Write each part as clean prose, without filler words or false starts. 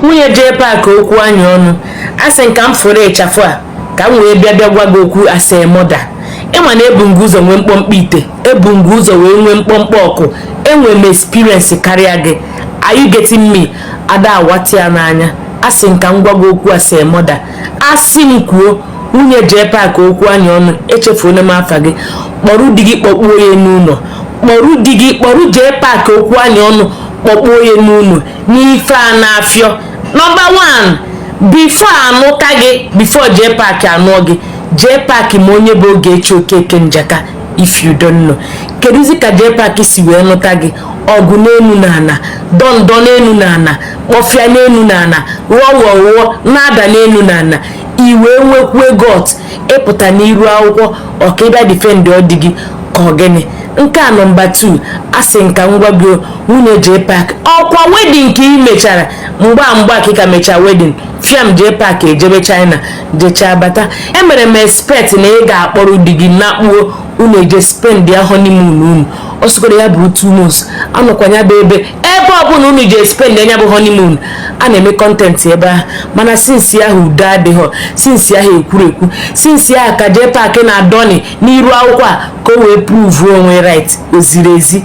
Nwunye JPAC, okwu anyị ọnụ, asị m ka m fụrụ ịchafụ a ka m wee bịa bịa gwa gị okwu as a mother. Ịma na ebu ngụ ụzọ nwee mkpọmkpọ ite, ebu ngụ ụzọ wee nwee mkpọmkpọ ọkụ. Enwere m experience karịa gị. Are you getting me? Ada awati ya n'anya. Asị m ka m gwa gị okwu as a mother. Asị m kwuo, nwunye JPAC, okwu anyị ọnụ, echefuola m afa gị. Kpọrọ di gị kpọkpuo ya n'ụlọ. Kpọrọ di gị, kpọrọ JPAC, okwu anyị ọnụ, kpọkpuo ya n'ụlọ n'ife a na-afịọ. Number 1, before anụta gị, before JPAC anụọ gị, JPAC ma onye bụ Ogechi Okeke Njaka. If you don't know, kedụzi ka JPAC si wee nụta gị? Ọgụ n'elu na ana, dọndọ n'elu na ana, kpọfịa n'elu na ana, ghọọ ghọọ na-ada n'elu na ana, i wee nwekwuo guts ịpụta n'iru akwụkwọ ọka ịbịa defend ọ dị gị ka ọ gịnị? Nke a number 2. Asị nka ngwa gị, nwunye JPAC, ọkwa wedding ka ị mechara mgba mgba ka ị ka mechaa wedding fiam, JPAC ejebe China jechaa bata. Emere m expect na ị ga-akpọrọ di gị nakpuo unu eje spend ya honeymoon unu. Ọ sịkwara ya bụrụ 2 months anọkwa ya bụ ebe ebe ọbụla unu ji spend anya bụ honeymoon a na-eme content ebe ahụ. Mana since ahụ udo adịghọ, since ahụ ekwuru ekwu, since ahụ ka JPAC na-adọni n'iru akwụkwọ a ka o wee prove onwe right o ziri ezi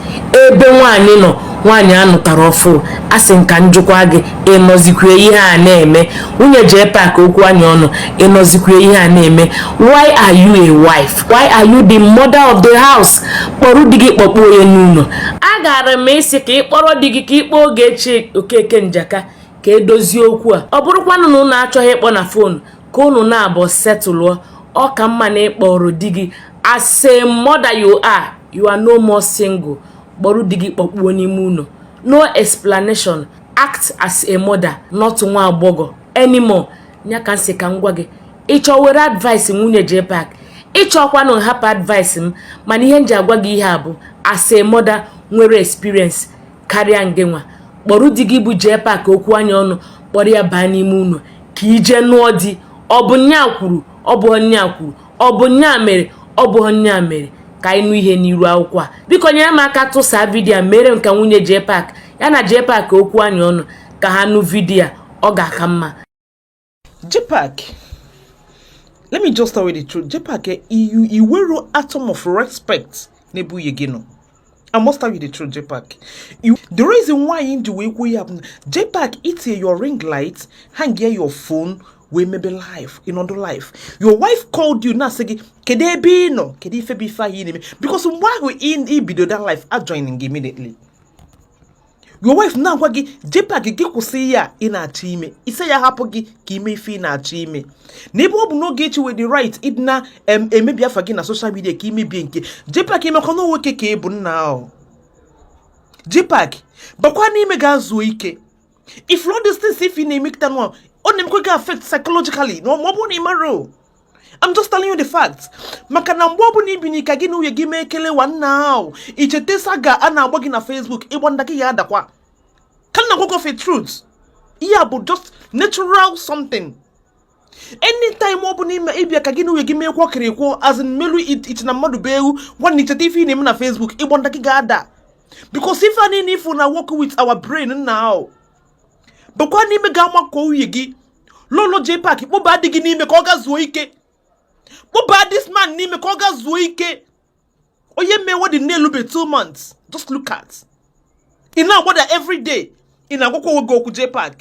ebe nwaanyị nọ, nwaanyị anụtara ọfụ. Asị nka njụkwa gị, ịnọzikwa ihe a na-eme? Nwunye JPAC, okwu anya ọnụ, ịnọzikwa ihe a na-eme? Why are you a wife? Why are you the mother of the house? Kpọrọ di gị kpọkpuo ya n'ụlọ. Agara m isi ka ị kpọrọ di gị, ka ị kpọọ Ogechi Okeke Njaka ka edozie okwu a. Ọ bụrụkwanụ na unu achọghị ịkpọ na phone ka unu na-abụ setụlụọ, ọ ka mma na ịkpọrọ di gị. As a mother you are, you are no more single. Kpọrọ di gị kpọkpuo n'ime ụlọ. No explanation. Act as a mother, not nwa agbọghọ anymore. Ya ka m sị ka m gwa gị. Ịchọ were advice, nwunye JPAC, ịchọkwanụ hapụ advice m. Mana ihe m ji agwa gị ihe a bụ as a mother nwere experience karịa nge nwa. Kpọrọ di gị bụ JPAC, okwu anya ọnụ, kpọrọ ya baa n'ime ụlọ ka ije nụọ di. Ọ bụ nya kwuru, ọ bụ nya kwuru, ọ bụ nya mere, ọ bụ nya mere. Ka anyị nụ ihe n'iru akwụkwọ a. Biko nyere m aka tụsaa video a, mere m ka nwunye JPAC ya na JPAC, okwu anya ọnụ, ka ha nụ video a. Ọ ga-aka mma. JPAC, let me just tell you the truth. JPAC, you nwere atom of respect n'ebe nwunye gị nọ. I must tell you the truth, JPAC. The reason why you ji wee kwuo ya bụ na JPAC itinye your ring light, hang your phone, wee mebe live, ịnọdụ live. Your wife called you na-asị gị, kedu ebe ị nọ? Kedu ife bụ ife ahụ ị na-eme? Because mgbe ahụ ị bido that live, a joining gị immediately. Your wife na-agwa gị, JPAC, gị kwụsị ihe a ị na-achọ ime. Ise ya hapụ gị ka ime ife ị na-achọ ime. N'ebe ọ bụ n'oge echi with the right ịdị na emebi afa gị na social media ka imebie nke JPAC imekọ na nwoke ka ị bụ nna ahụ. JPAC, bakwa n'ime ga-zuo ike. If all these things if ị na-emekịta nwa, ọ na-emekwa gị affect psychologically na ọ bụrụ na ị mara o. I'm just telling you the facts. Maka na mgbe ọbụla ibi n'ike gị na nwunye gị mee ekele wa nna ahụ, icheta saga a na-agba gị na Facebook, ịgba nda gị ya adakwa. Ka m na-agwa gị of a truth. Ihe a bụ just natural something. Anytime ọ bụla ime ịbịa ka gị na nwunye gị mee kwọkịrịkwọ, as in melu iche na mmadụ bụ ewu nwanne, icheta ife ị na-eme na Facebook, ịgba nda gị ga-ada. Because ife a niile ifu na work with our brain nna ahụ. Bakwa n'ime ga-amakọ nwunye gị. Lolo JPAC, kpọba di gị n'ime ka ọ ga zuo ike. Kpọba this man n'ime ka ọ ga zuo ike. Onye mee wedding na-elube 2 months, just look at ị na-agbada every day. Ị na-agwakwa onwe gị okwu. JPAC,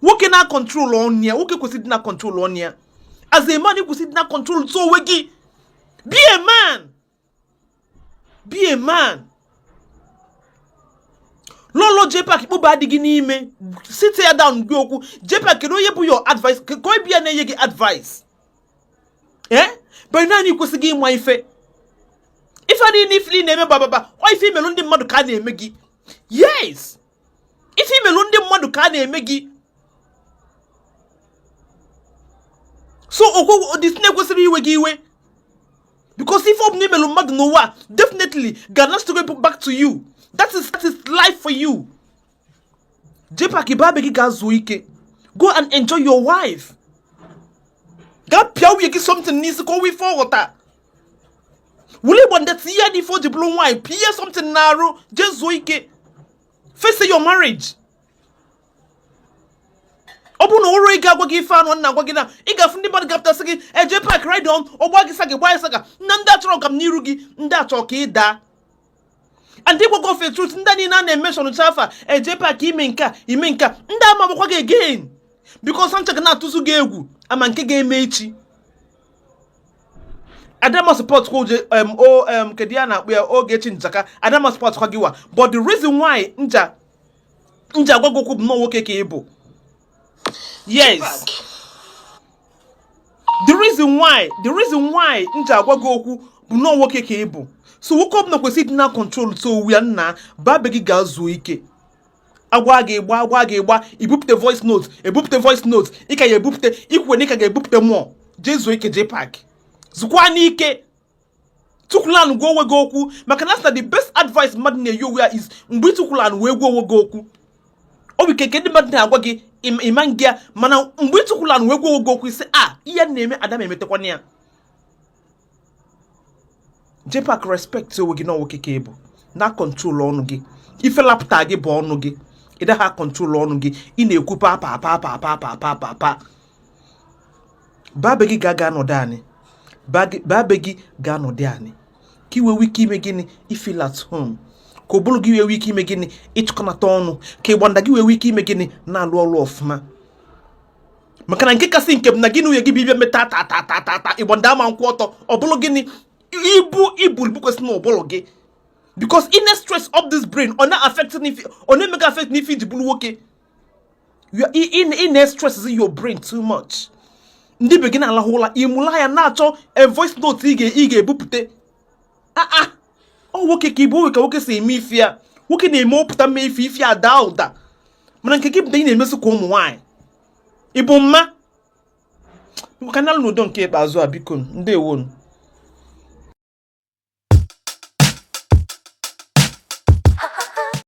nwoke na-control ọnụ ya, nwoke kwesịrị ịdị na control ọnụ ya. As a man, ị kwesịrị ịdị na control tụ onwe gị. Be a man, be a man. Lolo JPAC, kpọba di gị n'ime, sit ya down gị okwu. JPAC, kedu onye bụ your advice? Ka onye bịa na-enye gị advice, eh? But naanị kwesịghị ịma ife ife a niile ife na-eme bababa ọ ife imelụ ndị mmadụ ka a na-eme gị. Yes, ife imelụ ndị mmadụ ka a na-eme gị. So okwu this na-ekwesịrị iwe gị iwe, because ife ọbụla imelụ mmadụ n'ụwa definitely ga-anachite back to you. That is life for you. JPAC, ibe gị ga-zuo ike. Go and enjoy your wife. Gaa pịa nwunye gị something n'isi ka o nwee ife ọ ghọta. Wule igba ndetị ihe dị ife o ji bụrụ nwaanyị, pịa something n'arụ, jee zuo ike, face your marriage. Ọ bụrụ na ụrụ ị ga-agwa gị ife anụ na-agwa gị na ị ga-afụ ndị mmadụ ga-apụtasị gị eje park ride on, ọgba gị saga, gba gị saga na ndị achọrọ ka m n'iru gị, ndị achọ ka ị daa. And ịgwa gị ofe truth, ndị niile a na-emention afa eje park ime nke a, ime nke a, ndị ama agbakwa gị again, because ncha ga na-atụzụ gị egwu ama nke ga-eme echi. Adama support kwa oje o kedu ya na-akpụ ya, Ogechi Njaka. Adama support kwa gị wa, but the reason why nja nja agwa gị okwu bụ nnọọ nwoke ka ị bụ. Yes, the reason why nja agwa gị okwu bụ nnọọ nwoke ka ị bụ. So nwoke ọbụla kwesịrị ịdị na control. So owu ya nna baa be gị, ga-zuo ike. Agwa gị gba, agwa gị gba, ibupụta voice note, ebupụta voice note, ị ka ya ebupụta ikwe na ị ka ga-ebupụta mmụọ. Jee zuo ike, jee park, zukwa n'ike, tukwulan gwa onwe gị okwu, maka na sị na the best advice mmadụ na-enye onwe ya is mgbe ị tukwulan wee gwa onwe gị okwu. Ọ bụ ike nke ndị mmadụ na-agwa gị ịma ngị ya, mana mgbe ị tukwulan wee gwa onwe gị okwu, isi a ihe m na-eme ada m emetakwana ya. Jpac, respect onwe gị na nwoke ka ị bụ, na control ọnụ gị. Ife lapụta gị bụ ọnụ gị, ị daghị control ọnụ gị. Ị na-ekwu pa pa pa pa pa pa pa pa pa. Baa be gị, ga-aga nọdụ anị. Baa be gị, gaa nọdụ anị, ka i wee ike ime gịnị? Ifeel at home, ka ụbụrụ gị wee ike ime gịnị? Ịchịkọnata ọnụ, ka ịgbanda gị wee ike ime gịnị? Na-alụ ọrụ ọfụma. Maka na nke kasị nke bụ na gị na nwunye gị bụ ibia meta ta ta ta ta ta, ịgbanda ama nkwụ ọtọ. Ọ bụrụ gịnị? Ibu ibu ibu kwesịrị na ụbụrụ gị, because ị na stress up this brain, ọ na-affect n'ife, ọ na-eme affect n'ife iji bụrụ nwoke. Ị na-stress your brain too much. Ndị be gị na-alahụ ụla, ịmụla ya na-achọ a voice note ị ga-ebupụta. Ah, ọ nwoke ka ịbụ, nwoke ka nwoke si eme ife ya. Nwoke na-eme ọpụta mme ife, ife ada ụda, mana nke gị bụ na ị na-emesi ka ụmụ nwaanyị. Ịbụ mma maka na n'udo nke ikpeazụ a. Biko, ndewonu.